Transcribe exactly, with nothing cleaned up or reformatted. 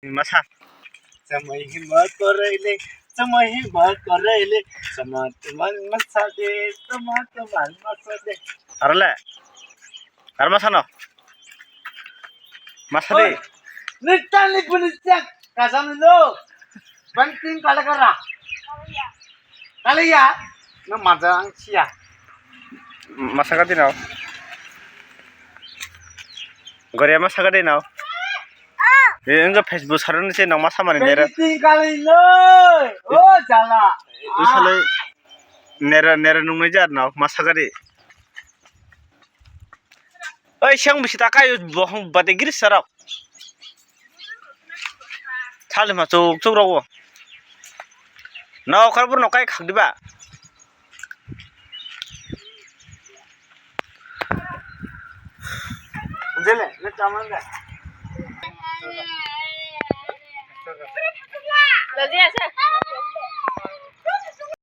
Masa. Chamai hima koraile, chamai hima koraile, chama tuman masa de, chama tuman masa de. Arale. Ar masa no. Masa de. Oi, nitani puni chak, kasam lo. Banting kalakara. Kaliya, no maja ang siya. Masa ka dinao. Goria masa ka dinao. Eh, enga Facebook sarani se nang masa mani nera. Banting kali lo. Oh, jala. Usale nera, nera nungnai jar nao, masa ka di. Oi, siang bisi ta kai bohong bade giri sarok. Thali ma chuk chuk rogo. Na okar bur no kai khak diba. Jele, le taman da. Lo je ase.